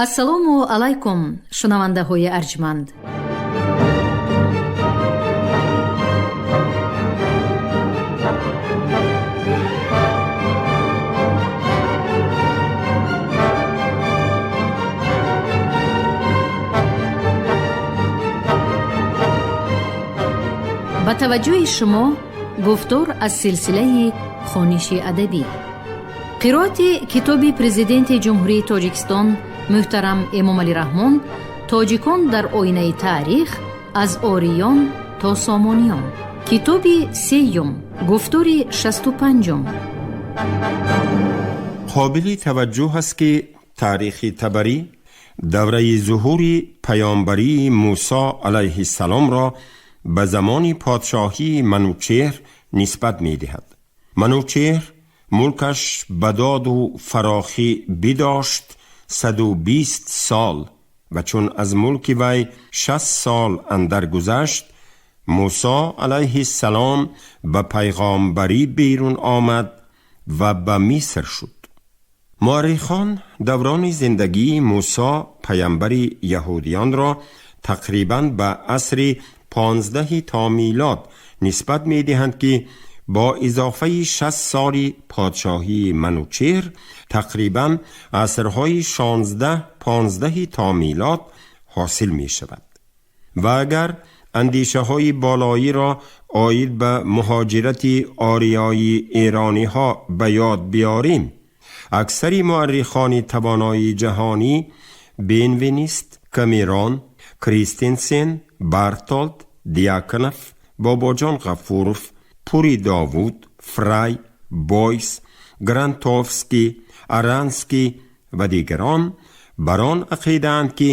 Ассалому алайкум, шунавандаҳои арҷманд. Ба таваҷҷӯҳи шумо гуфтор аз силсилаи хониши адабӣ. Қироати китоби Президенти Ҷумҳурии Тоҷикистон муҳтарам Эмомалӣ Раҳмон «Тоҷикон дар оинаи таърих: аз ориён то сомониён», китоби сеюм, гуфтори 65-ум. Қобили таваҷҷӯҳ аст, ки таърихи Табарӣ давраи зуҳури паёмбарии Мусо алайҳиссаломро ба замони подшоҳии Манучеҳр нисбат медиҳад. Манучеҳр мулкаш ба доду фарохӣ бидошт 120 сол ва чун аз мулки вай 60 сол андар гузашт, Мусо алайҳиссалом ба пайғомбарӣ берун омад ва ба Миср шуд. Муаррихон даврони зиндагии Мусо, паямбари яҳудиёнро, тақрибан ба асри 15 то милод нисбат медиҳанд, ки бо изофаи 60 соли подшоҳии Манучеҳр тақрибан асрҳои 16-15 то милод ҳосил мешавад. Ва агар андешаҳои болоиро оид ба муҳоҷирати ориёии эрониҳо ба ёд биёрем, аксари муаррихони тавонои ҷаҳонӣ Бенвенист, Камерон, Кристенсен, Бартолд, Диаконов, Бобоҷон Ғафуров, Пури Довуд, Фрай, Бойс, Грантовский, Аранский ва дигарон бар он ақидаанд, ки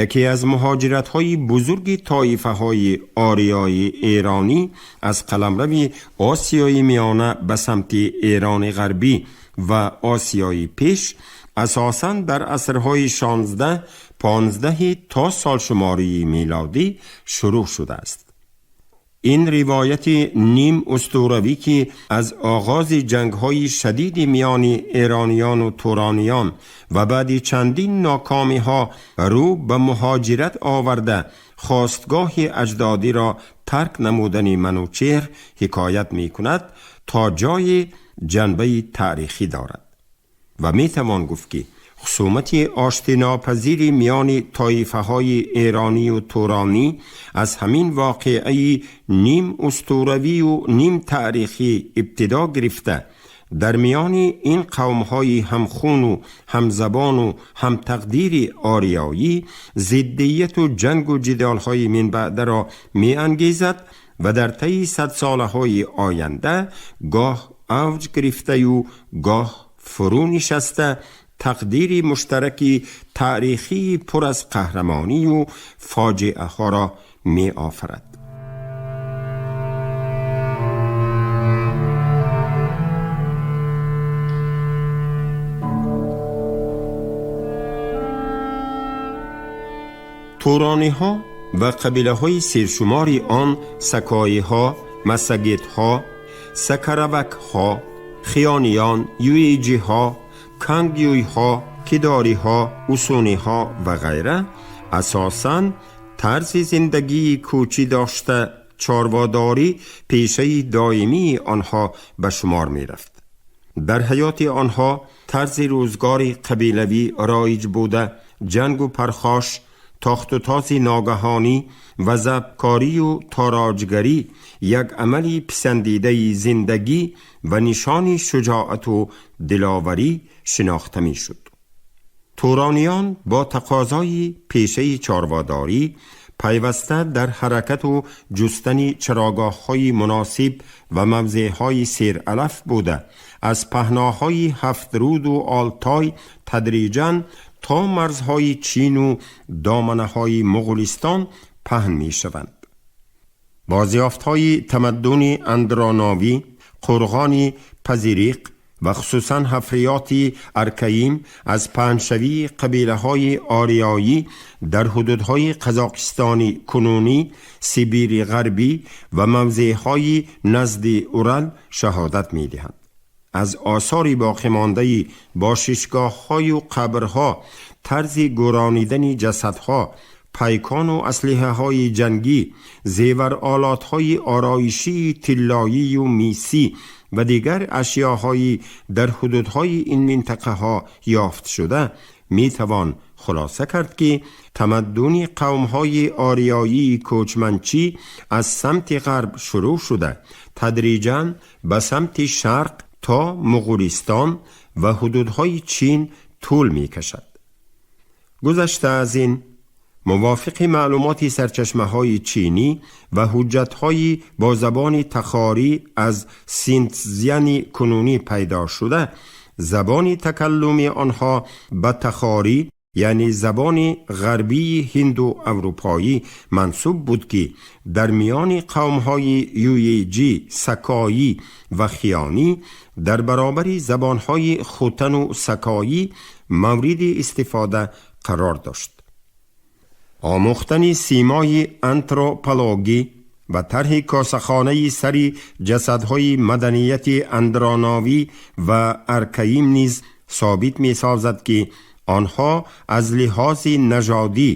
яке аз муҳоҷиратҳои бузурги тоифаҳои ориёи эронӣ аз қаламрави Осиёи Миёна ба самти Эрони Ғарбӣ ва Осиёи Пеш асосан дар асрҳои 16-15 то солшумории милодӣ шурӯъ шудааст. Ин ривояти ним устуравӣ, ки аз оғози ҷангҳои шадиди миёни эрониёну турониён ва баъди чандин нокомиҳо рӯ ба муҳоҷират оварда, хостгоҳи аҷдодиро тарк намудани Манучеҳр ҳикоят мекунад, то ҷои ҷанбаи таърихӣ дорад ва метавон гуфт, ки хусумати оштинопазири миёни тоифаҳои эронию туронӣ аз ҳамин воқеаи ним устуравию ним таърихӣ ибтидо гирифта, дар миёни ин қавмҳои ҳамхуну ҳамзабону ҳамтақдири ориёӣ зиддияту ҷангу ҷидолҳои минбаъдаро меангезад ва дар таи садсолаҳои оянда гоҳ авҷ гирифтаю гоҳ фурӯ нишаста, тақдири муштараки таърихии пур аз қаҳрамонию фоҷиаҳоро меофарад. Турониҳо ва қабилаҳои сершумори он сакоиҳо, массагетҳо, сакаравакҳо, хиёниён, юэҷиҳо, кангюйҳо, кидориҳо, усуниҳо ва ғайра асосан тарзи зиндагии кӯчӣ дошта, чорводорӣ пешаи доимии онҳо ба шумор мерафт. Дар ҳаёти онҳо тарзи рӯзгори қабилавӣ роиҷ буда, ҷангу пархош, тохтутози ногаҳонӣ ва забткорию тороҷгарӣ як амали писандидаи зиндагӣ ва нишони шуҷоату диловарӣ шинохта мешуд. Турониён бо тақозои пешаи чорводорӣ пайваста дар ҳаракату ҷустани чарогоҳҳои муносиб ва мавзеъҳои сералаф буда, аз паҳноҳои Ҳафтруду Олтой тадриҷан то марзҳои Чину доманаҳои Муғулистон паҳн мешаванд. Бозёфтҳои тамаддуни Андроновӣ, қурғони Пазириқ ва хусусан ҳафриёти Аркаим аз паҳншавии қабилаҳои ориёӣ дар ҳудудҳои Қазоқистони кунунӣ, Сибири Ғарбӣ ва мавзеъҳои назди Урал шаҳодат медиҳанд. Аз осори боқимондаи бошишгоҳҳою қабрҳо, тарзи гӯронидани ҷасадҳо, пайкону аслиҳаҳои ҷангӣ, зеваролатҳои ороишии тиллоию мисӣ ва дигар ашёҳои дар ҳудудҳои ин минтақаҳо ёфтшуда метавон хулоса кард, ки тамаддуни қавмҳои ориёии кӯчманчӣ аз самти ғарб шурӯъ шуда, тадриҷан ба самти шарқ то Муғулистон ва ҳудудҳои Чин тӯл мекашад. Гузашта аз ин, мувофиқи маълумоти сарчашмаҳои чинӣ ва ҳуҷҷатҳои бо забони тахорӣ аз Синтзяни кунунӣ пайдо шуда, забони такаллуми онҳо ба тахорӣ, яъне забони ғарбии ҳинду аврупоӣ мансуб буд, ки дар миёни қавмҳои юеҷӣ, сакоӣ ва хиёнӣ дар баробари забонҳои хутану сакоӣ мавриди истифода қарор дошт. Омӯхтани симои антропологӣ ва тарҳи косахонаи сари ҷасадҳои маданияти андроновӣ ва аркаим низ собит месозад, ки онҳо аз лиҳози нажодӣ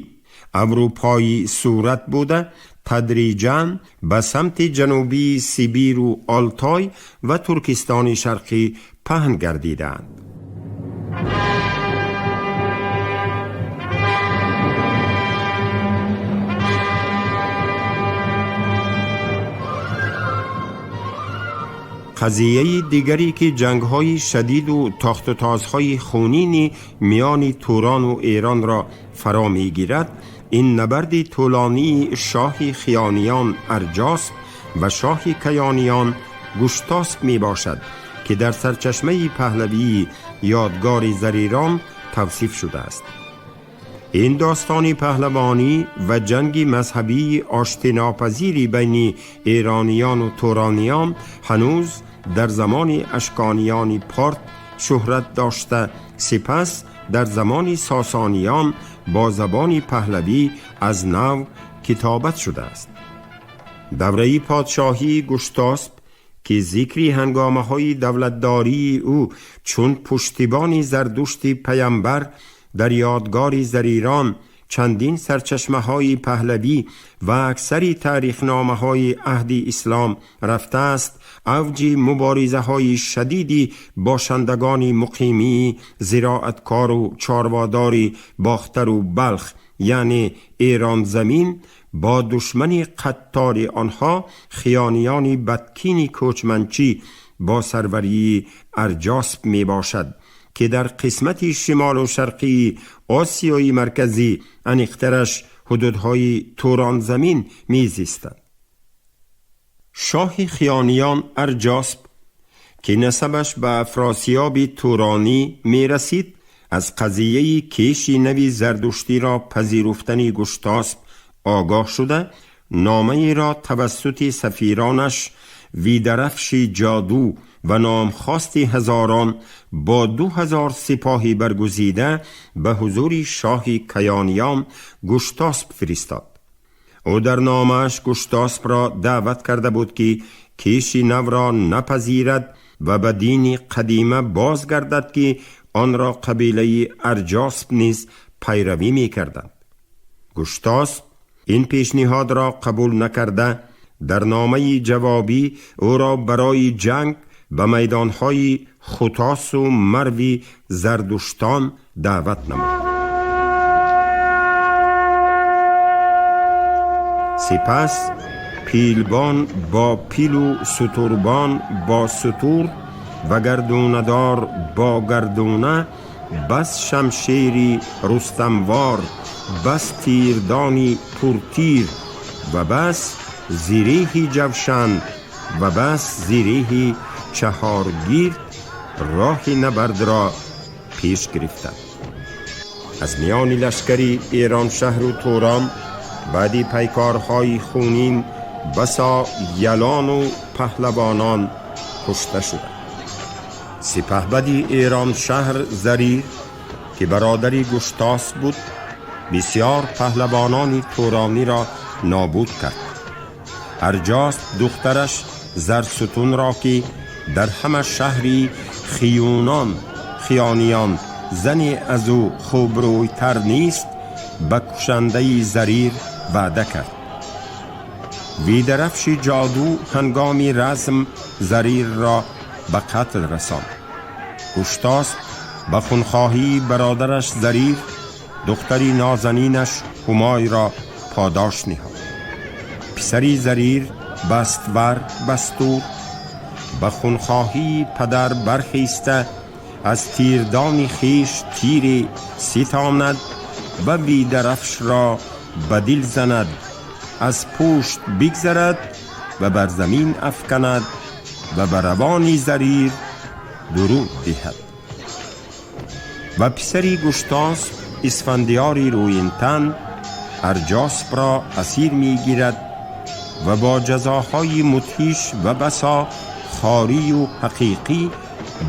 аврупоӣ сурат буда, тадриҷан ба самти ҷанубии Сибиру Олтой ва Туркистони Шарқӣ паҳн гардидаанд. Қазияи дигаре, ки ҷангҳои шадиду тохтутозҳои хунини миёни Турону Эронро фаро мегирад, ин набарди тӯлонии шоҳи хиёниён Арҷосп ва шоҳи каёниён Гуштосп мебошад, ки дар сарчашмаи паҳлавии Ёдгори Зарирон тавсиф шудааст. Ин достони паҳлавонӣ ва ҷанги мазҳабии оштинопазири байни эрониёну турониён ҳанӯз дар замони ашкониёни Порт шӯҳрат дошта, сипас дар замони сосониён бо забони паҳлавӣ аз нав китобат шудааст. Давраи подшоҳии Гуштосп, ки зикри ҳангомаҳои давлатдории ӯ чун пуштибони Зардушти паямбар дар Ёдгори Зарирон, чандин сарчашмаҳои паҳлавӣ ва аксари таърихномаҳои аҳди ислом рафтааст, авҷи муборизаҳои шадиди бошандагони муқимии зироаткору чорводори Бохтару Балх, яъне Эронзамин, бо душмани қаттори онҳо, хиёниёни бадкини кӯчманчӣ бо сарварии Арҷосп мебошад, ки дар қисмати шимолу шарқии Осиёи Марказӣ, аниқтараш ҳудудҳои Туронзамин, мезистанд. Шоҳи хиёниён Арҷосп, ки насабаш ба Афросиёби туронӣ мерасид, аз қазияи кеши нави зардуштиро пазируфтани Гуштосп огоҳ шуда, номаеро тавассути сафиронаш Видарафши Ҷоду ва номхости ҳазорон бо 2000 сипоҳи баргузида ба ҳузури шоҳи каёниён Гуштосп фиристод. Ӯ дар номааш Гуштоспро даъват карда буд, ки кеши навро напазирад ва ба дини қадима бозгардад, ки онро қабилаи Арҷосп низ пайравӣ мекарданд. Гуштосп ин пешниҳодро қабул накарда, дар номаи ҷавобӣ ӯро барои ҷанг ба майдонҳои Хутосу Марви зардуштон даъват намуд. Сипас пилбон бо пилу сутурбон бо сутур ва гардунадор бо гардуна, бас шамшери рустамвор, бас тирдони пуртир ва бас зиреҳи ҷавшан ва бас зиреҳи чаҳоргирд роҳи набардро пеш гирифтанд. Аз миёни лашкари Эроншаҳру Турон баъди пайкорҳои хунин басо ялону паҳлавонон кушта шуданд. Сипаҳбади Эроншаҳр Зарир, ки бародари Гуштосп буд, бисёр паҳлавонони турониро нобуд кард. Арҷосп духтараш Зарсутунро, ки Дар ҳама шаҳри хиюнон хиёниён зане аз ӯ хубрӯйтар нест, ба кушандаи Зарир ваъда кард. Видарафши ҷоду ҳангоми разм Зарирро ба қатл расонд. Гуштосп ба хунхоҳии бародараш Зарир духтари нозанинаш Ҳумойро подош ниҳод. Писари Зарир Баствар Бастур ба хунхоҳии падар бархеста, аз тирдони хеш тире ситонад ва Видарафшро ба дил занад, аз пушт бигзарад ва бар замин афканад ва ба равони Зарир дуруд диҳад. Ва писари Гуштосп Исфандиёри рӯинтан Арҷоспро асир мегирад ва бо ҷазоҳои мудҳиш ва басо хорию ҳақиқӣ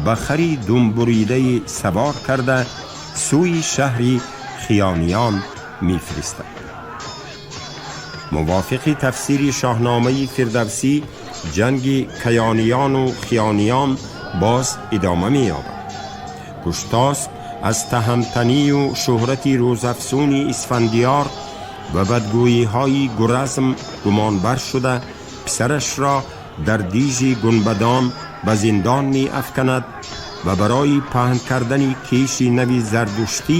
ба хари думбуридаи савор карда, сӯи шаҳри хиёниён мефиристад. Мувофиқи тафсири Шоҳномаи Фирдавсӣ, ҷанги каёниёну хиёниён боз идома меёбад. Гуштосп аз таҳамтанию шӯҳрати рӯзафзуни Исфандиёр ва бадгӯиҳои Гуразм гумонбар шуда, писарашро дар дижи Гунбадон ба зиндон меафканад ва барои паҳн кардани кеши нави зардуштӣ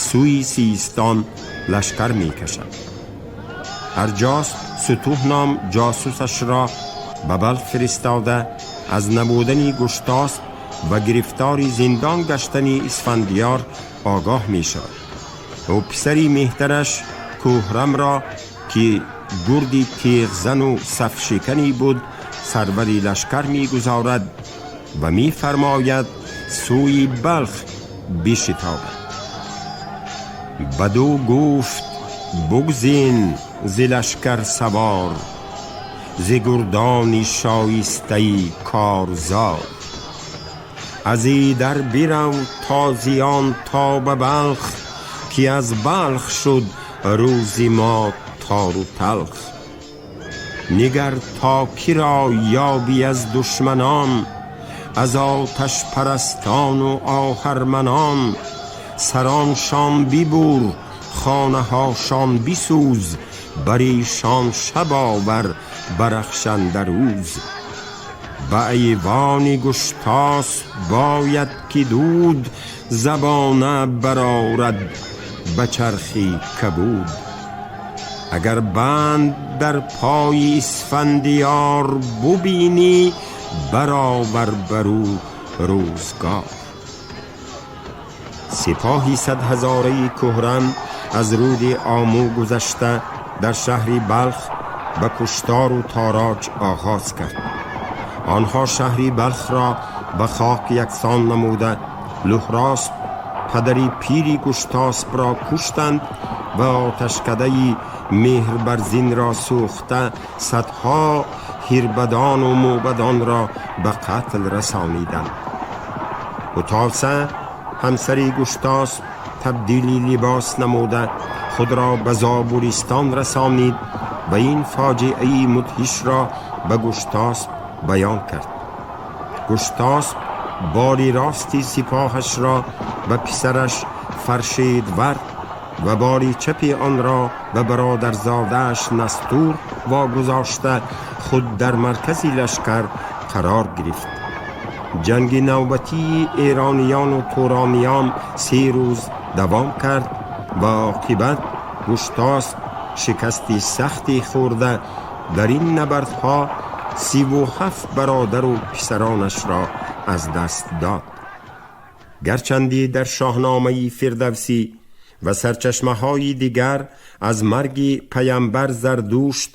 сӯи Систон лашкар мекашад. Арҷосп Сутуҳ ном ҷосусашро ба Балх фиристода, аз набудани Гуштосп ва гирифтори зиндон гаштани Исфандиёр огоҳ мешавад. Ӯ писари меҳтараш Кӯҳрамро, ки гурди тиғзану сафшиканӣ буд, сарвари лашкар мегузорад ва мефармояд сӯи Балх бишитобад. Баду гуфт: «Бугзин зи лашкар савор, зи гурдони шоистаи корзор. Аз идар бирав тозиён то ба Балх, ки аз Балх шуд рӯзи мо тору талх. Нигар то киро ёбӣ аз душманон, аз оташпарастону оҳарманон. Сароншон бибур, хонаҳошон бисӯз, бар эшон шаб овар барахшанда рӯз. Ба айвони Гуштосп бояд ки дуд забона барорад ба чархи кабуд. Агар банд дар пои Исфандиёр бубинӣ, баровар бар ӯ рӯзгор». Сипоҳи садҳазораи Кӯҳрам аз руди Омӯ гузашта, дар шаҳри Балх ба куштору тороҷ оғоз кард. Онҳо шаҳри Балхро ба хок яксон намуда, Луҳросп, падари пири Гуштоспро куштанд ва оташкадаи Меҳрбарзинро сӯхта, садҳо ҳирбадону мӯбадонро ба қатл расониданд. Ҳутоса, ҳамсари Гуштосп, табдили либос намуда, худро ба Зобуристон расонид ва ин фоҷиаи мудҳишро ба Гуштосп баён кард. Гуштосп бори рости сипоҳашро ба писараш Фаршедвард ва бори чапи онро ба бародарзодааш Настур вогузошта, худ дар маркази лашкар қарор гирифт. Ҷанги навбатии эрониёну турониён 3 рӯз давом кард ва оқибат Гуштосп шикасти сахте хӯрда, дар ин набардҳо 37 бародару писаронашро аз даст дод. Гарчанде дар Шоҳномаи Фирдавсӣ ва сарчашмаҳои дигар аз марги паямбар Зардушт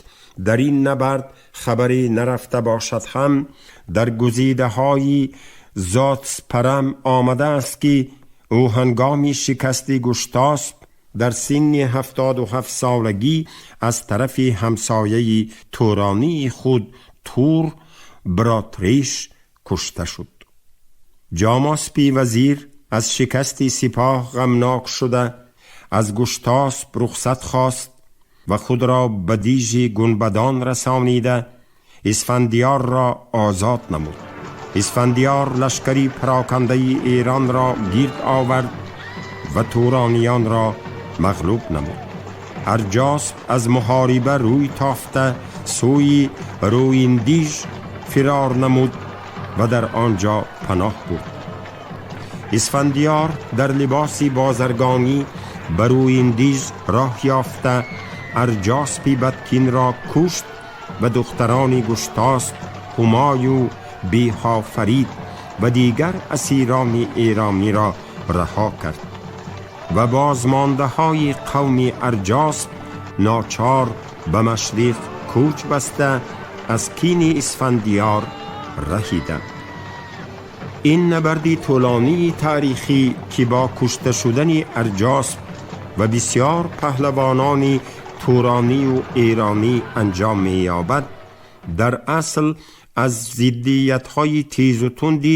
дар ин набард хабаре нарафта бошад ҳам, дар гузидаҳои Зотспарам омадааст, ки ӯ ҳангоми шикасти Гуштосп дар синни 77 солагӣ аз тарафи ҳамсояи туронии худ Тур Бротреш кушта шуд. Ҷомоспи вазир аз шикасти сипоҳ ғамнок шуда, аз Гуштосп рухсат хост ва худро ба дижи Гунбадон расонида, Исфандиёрро озод намуд. Исфандиёр лашкари парокандаи Эронро гирд овард ва турониёнро мағлуб намуд. Арҷосп аз муҳориба рӯй тофта, сӯи Рӯиндиж фирор намуд ва дар он ҷо паноҳ бурд. Исфандиёр дар либоси бозаргонӣ ба Рӯиндиж роҳ ёфта, Арҷоспи бадкинро кушт ва духтарони Гуштосп, Ҳумою Беҳофарид ва дигар асирони эрониро раҳо кард ва бозмондаҳои қавми Арҷосп ночор ба машриқ кӯч баста, аз кини Исфандиёр раҳиданд. Ин набарди тӯлонии таърихӣ, ки бо кушта шудани Арҷосп ва бисёр паҳлавонони туронию эронӣ анҷом меёбад, дар асл аз зиддиятҳои тезу тунди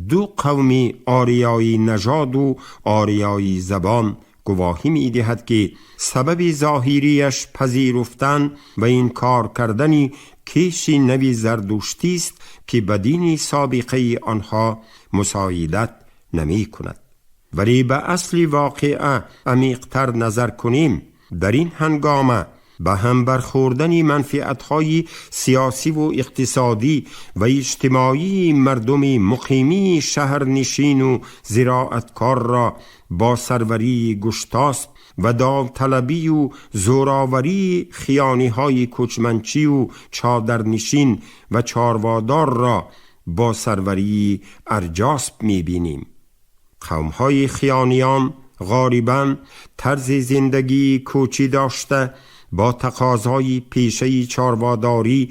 ду қавми ориёӣ нажоду ориёӣ забон гувоҳӣ медиҳад, ки сабаби зоҳирияш пазируфтан ва инкор кардани киши нави зардуштист, ки ба дини собиқаи онҳо мусоидат намекунад. Вале ба асли воқеа амиқтар назар кунем, дар ин ҳангома ба ҳам бархӯрдани манфиатҳои сиёсиву иқтисодӣ ва иҷтимоии мардуми муқимии шаҳрнишину зироаткорро бо сарварии Гуштосп ва довталабию зӯроварии хиёниҳои кӯчманчию чодарнишин ва чорводорро бо сарварии Арҷосп мебинем. Қавмҳои хиёниён ғолибан тарзи зиндагии кӯчӣ дошта, бо тақозои пешаи чорводорӣ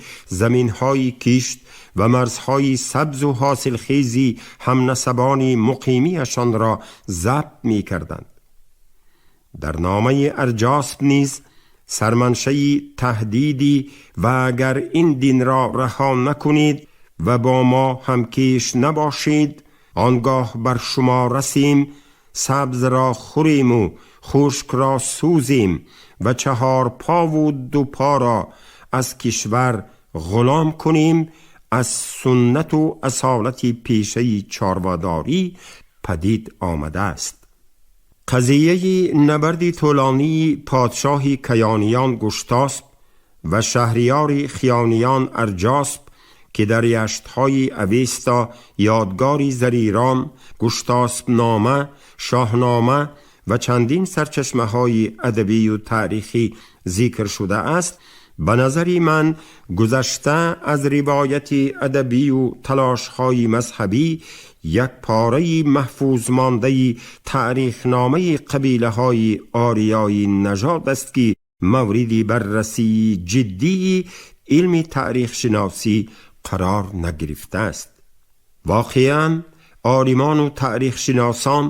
заминҳои кишт ва марзҳои сабзу ҳосилхези ҳамнасабони муқимиашонро забт мекарданд. Дар номаи Арҷосп низ сарманшаи таҳдидӣ ва агар ин динро раҳо накунед ва бо мо ҳамкиш набошед, он гоҳ бар шумо расем, сабзро хӯрему хушкро сӯзем ва чаҳорпову дупоро аз кишвар ғулом кунем, аз суннату асолати пешаи чорводорӣ падид омадааст. Қазияи набарди тӯлонии подшоҳи каёниён Гуштосп ва шаҳриёри хиёниён Арҷосп, ки дар яштҳои Авеста, Ёдгори Зарирон, Гуштоспнома, Шоҳнома ва чандин сарчашмаҳои адабию таърихӣ зикр шудааст, ба назари ман гузашта аз ривояти адабию талошҳои мазҳабӣ, як пораи маҳфузмондаи таърихномаи қабилаҳои ориёи нажод аст, ки мавриди баррасии ҷиддии илми таърихшиносӣ қарор нагирифтааст. Воқеан, олимону таърихшиносон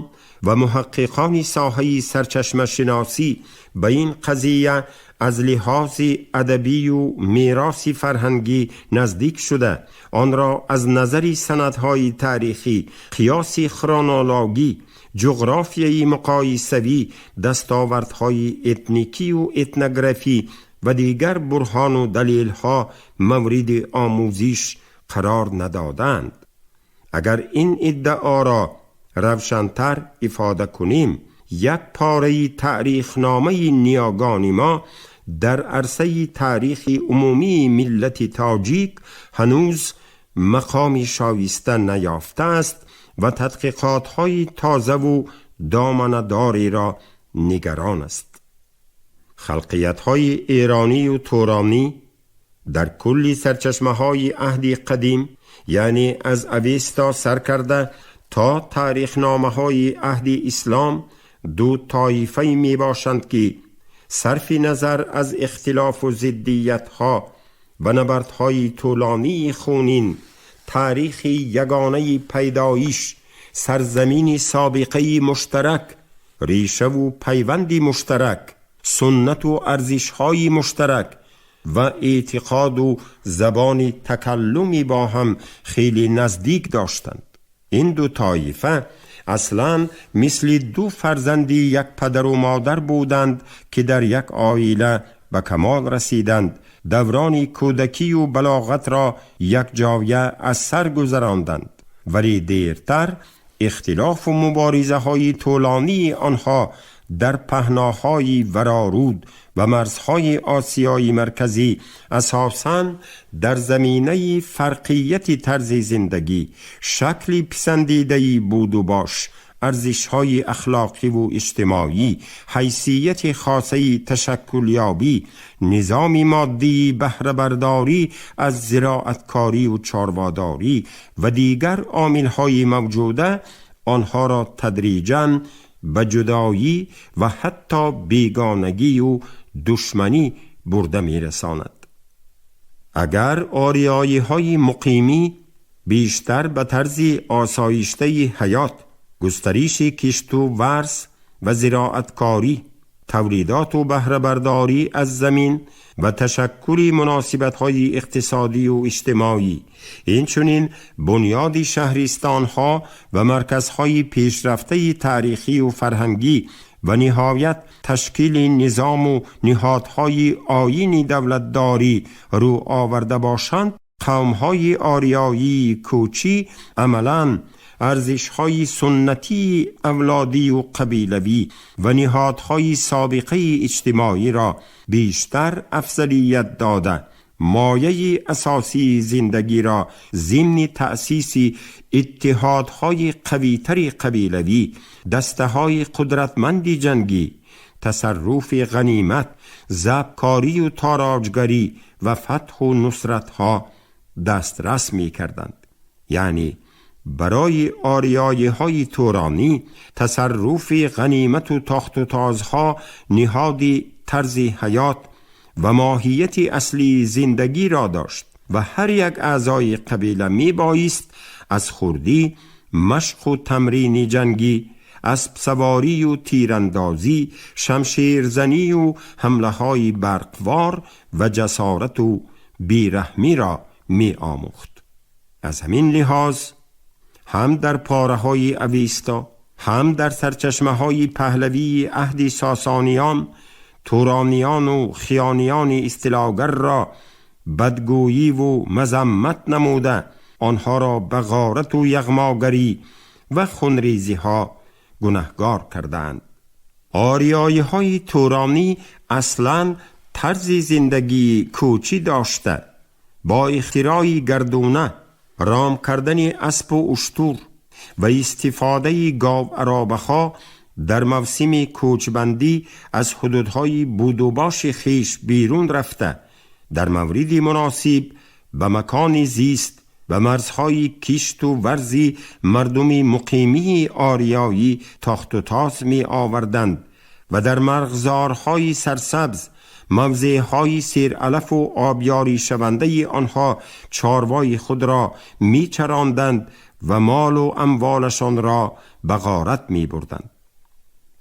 ва муҳаққиқони соҳаи сарчашмашиносӣ ба ин қазия аз лиҳози адабию мероси фарҳангӣ наздик шуда, онро аз назари санадҳои таърихӣ, қиёси хронологӣ, ҷуғрофияи муқоисавӣ, дастовардҳои этникию этнографӣ ва дигар бурҳону далелҳо мавриди омӯзиш қарор надоданд. Агар ин иддаоро равшантар ифода кунем, як пораи таърихномаи ниёгони мо дар арсаи таърихи умумии миллати тоҷик ҳанӯз мақоми шоиста наёфтааст ва тадқиқотҳои тозаву доманадореро нигарон аст. Халқиятҳои эронию туронӣ дар кулли сарчашмаҳои аҳди қадим, яъне аз Авеста сар карда то таърихномаҳои аҳди ислом, ду тоифае мебошанд, ки сарфи назар аз ихтилофу зиддиятҳо ва набардҳои тӯлонии хунин, таърихи ягонаи пайдоиш, сарзамини собиқаи муштарак, решаву пайванди муштарак, суннату арзишҳои муштарак ва эътиқоду забони такаллуми бо ҳам хеле наздик доштанд. Ин ду тоифа аслан мисли ду фарзанди як падару модар буданд, ки дар як оила ба камол расиданд, даврони кӯдакию балоғатро якҷоя аз сар гузаронданд. ولی دیرتر اختلاف و مبارزه های طولانی آنها در پهناهای ورارود و مرزهای آسیای مرکزی اساساً در زمینه فرقیت طرز زندگی، شکل پسندیده‌ای بود و باش، ارزش‌های اخلاقی و اجتماعی، حیثیت خاصه تشکلیابی، نظام مادی بهره‌برداری از زراعتکاری و چارواداری و دیگر عامل‌های موجوده آنها را تدریجاً به جدایی و حتی بیگانگی و دشمنی برده می‌رساند. اگر آریایی‌های مقیمی بیشتر به طرز آسایشته حیات، گسترش کشت و ورس و زراعتکاری، تولیدات و بهره‌برداری از زمین و تشکل مناسبت‌های اقتصادی و اجتماعی، اینچنین بنیاد شهرستان‌ها و مرکزهای پیشرفته تاریخی و فرهنگی و نهایت تشکیل نظام و نهادهای آیین دولتداری رو آورده باشند، قوم‌های آریایی کوچی عملاً ارزش‌های سنتی اولادی و قبیلوی و نهادهای سابقه اجتماعی را بیشتر افضلیت داده، مایه اساسی زندگی را ضمن تأسیس اتحادهای قویتر قبیلوی، دسته‌های قدرتمند جنگی، تصرف غنیمت، ضبطکاری و تاراجگری و فتح و نصرت‌ها دسترس می‌کردند. یعنی برای آریایی‌های تورانی تصرف غنیمت و تاخت و تازها نهاد طرز حیات و ماهیت اصلی زندگی را داشت و هر یک اعضای قبیله می بایست از خردی مشق و تمرین جنگی، اسب سواری و تیراندازی، شمشیرزنی و حمله های برقوار و جسارت و بیرحمی را می آموخت. از همین لحاظ هم در پاره های اویستا، هم در سرچشمه های پهلوی عهد ساسانیان، تورانیان و خیانیان استیلاگر را بدگویی و مذمت نموده، آنها را به غارت و یغماگری و خونریزی ها گناهگار کردند. آریایی های تورانی اصلاً طرز زندگی کوچی داشته، با اختراع گردونه، رام کردن اسب و اشتر و استفاده گاو عرابه ها در موسم کوچبندی از حدودهای بود و باش خیش بیرون رفته، در مورد مناسب به مکان زیست و مرزهای کشت و ورزی مردم مقیمی آریایی تاخت و تاز می آوردند و در مرغزارهای سرسبز، موضعهای سیر علف و آبیاری شونده آنها چاروای خود را می چراندند و مال و اموالشان را به غارت می بردند.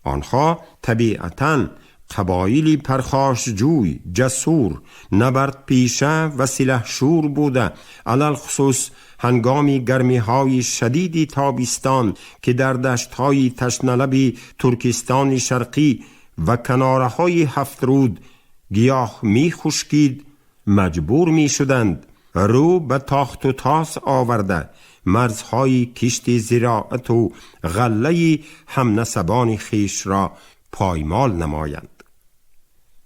آنها طبیعتاً قبایلی پرخاشجوی، جسور، نبرد پیشه و سلحشور بوده، علی‌الخصوص هنگام گرمی‌های شدید تابستان که در دشت‌های تشنه‌لب ترکستان شرقی و کناره‌های هفت رود گیاه می‌خشکید، مجبور می‌شدند رو به تاخت و تاس آورده مرزهای کشت زراعت و غله همنسبان خویش را پایمال نمایند.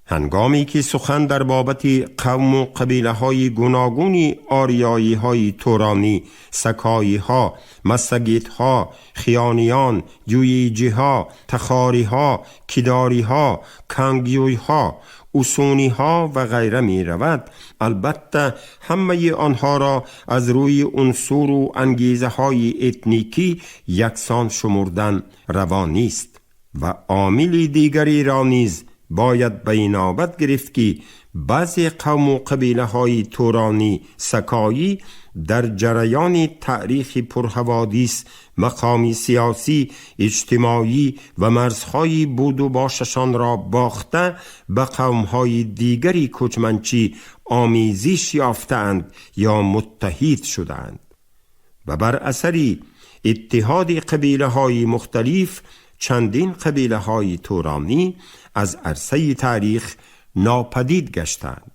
هنگامی که سخن در بابت قوم و قبیله های گوناگون آریایی های تورانی، سکایی ها، مسگیت ها، خیانیان، جویجی ها، تخاری ها، کیداری ها، کنگیوی ها، اوسونی ها و غیره می رود، البته همه آنها را از روی عنصر و انگیزه های اتنیکی یکسان شمردن روا نیست و عامل دیگری را نیز باید به اینابت گرفت که بعضی قوم و قبیله های تورانی سکایی در جریان تاریخ پرحوادث مقام سیاسی، اجتماعی و مرزهای بود و باششان را باخته به قومهای دیگری کوچمنچی آمیزش یافتند یا متحد شدند و بر اثر اتحاد قبیله های مختلف چندین قبیله های تورانی از عرصه تاریخ ناپدید گشتند.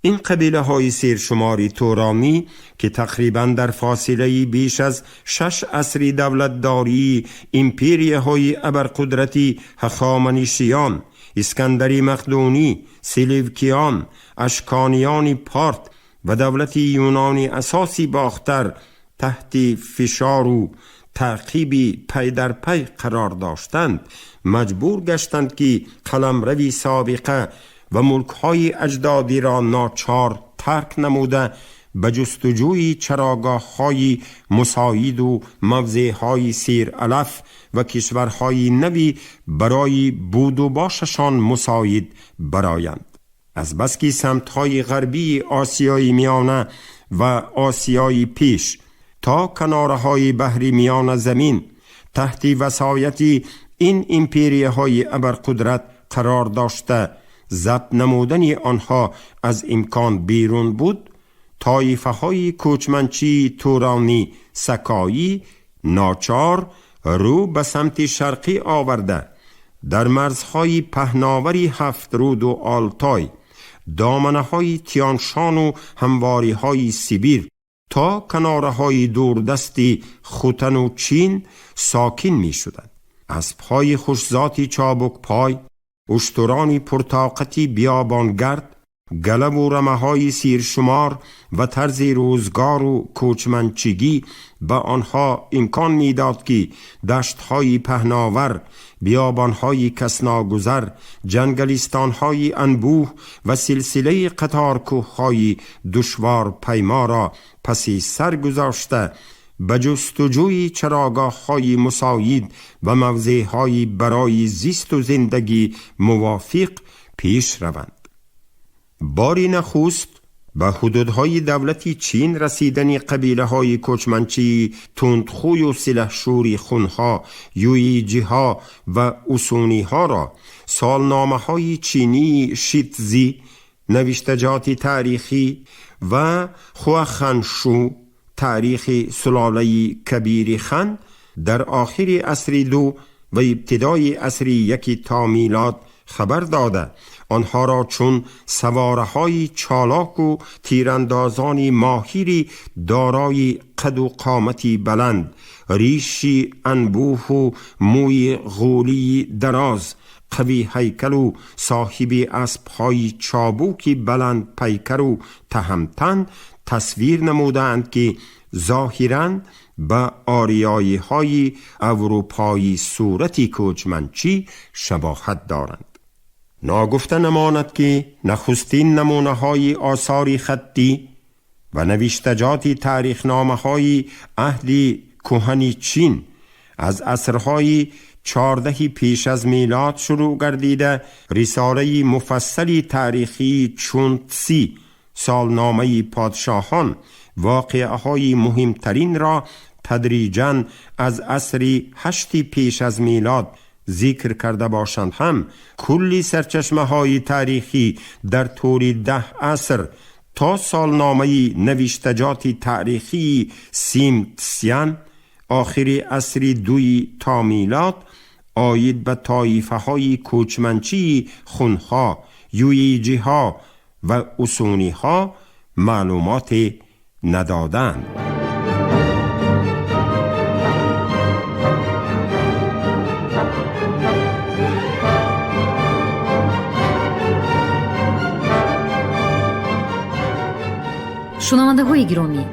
این قبیله های سیرشماری تورانی که تقریبا در فاصله بیش از 6 عصری دولتداری ایمپریه های ابرقدرتی هخامنشیان، اسکندری مقدونی، سلیوکیان، اشکانیان پارت و دولت یونانی اساسی باختر تحت فشار و تعقیب پی در پی قرار داشتند، مجبور گشتند که قلمروی سابقه و ملک‌های اجدادی را ناچار ترک نموده به جستجوی چراگاه‌های مساعد و موضع‌های سیر علف و کشورهای نوی برای بود و باششان مساعد برایند. از بس که سمت‌های غربی آسیای میانه و آسیای پیش تا کناره‌های بحر میانه زمین تحت وصایت این ایمپریه‌های ابرقدرت قرار داشته، ضبط نمودن آنها از امکان بیرون بود، طایفه های کوچمنچی تورانی سکایی ناچار رو به سمت شرقی آورده، در مرزهای پهناوری هفت رود و آلتای، دامنه های تیانشان و همواری های سیبیر تا کناره های دوردستی خوتن و چین ساکن می شدند. اسبهای خوشذاتی چابک پای، اشترانی پرطاقتی بیابانگرد، گله و رمه های سیرشمار و طرز روزگار و کوچمنچگی به آنها امکان میداد که دشت‌های پهناور، بیابان‌های کسناگذر، جنگلستان‌های انبوه و سلسله قطارکوه‌های دشوار پیما را پسی سر گذاشته به جستجوی چراگاه‌های مساعد و موضع‌های برای زیست و زندگی موافق پیش روند. باری نخست به حدودهای دولتی چین رسیدن قبیله های کوچمنچی تندخوی و سلحشوری خونها، یویجی ها و اوسونی ها را سالنامه های چینی شیتزی، نوشتجات تاریخی و خواخنشو تاریخ سلاله کبیر خان در آخر عصر 2 و ابتدای عصر 1 تا میلاد خبر داده، آنها را چون سواره‌های چالاک و تیراندازان ماهری دارای قد و قامتی بلند، ریشی انبوه و موی غولی دراز، قوی هیکل و صاحب اسب‌های چابک بلند پیکر و تهمتن تصویر نمودند که ظاهراً به آریایی‌های اروپایی صورتی کوچمنچی شباهت دارند. ناگفته نماند که نخستین نمونه‌های آثار خطی و نوشتجات تاریخنامه‌های عهد کهن چین از عصرهای 14 پیش از میلاد شروع گردیده، رساله مفصل تاریخی چون تسی، سالنامه پادشاهان، واقعه‌های مهمترین را تدریجاً از عصر 8 پیش از میلاد ذکر کرده باشند، هم کلی سرچشمه های تاریخی در طول 10 عصر تا سالنامه نوشتجات تاریخی سیم تسیان آخر عصر 2 تا میلاد آید به طایفه های کوچمنچی خونها، یویجی ها و اوسونی ها معلومات ندادند. Шунавандаҳои гиромӣ,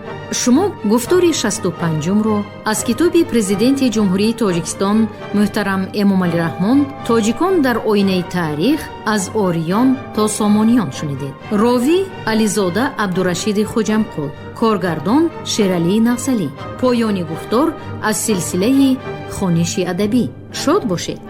шумо гуфтори 65-умро аз китоби Президенти Ҷумҳурии Тоҷикистон муҳтарам Эмомалӣ Раҳмон «Тоҷикон дар оинаи таърих аз ориён то сомониён» шунидед. Ровӣ Ализода Абдурашиди Хоҷамқул, коргардон Шералии Нағзалӣ. Поёни гуфтор аз силсилаи хониши адабӣ. Шод бошед.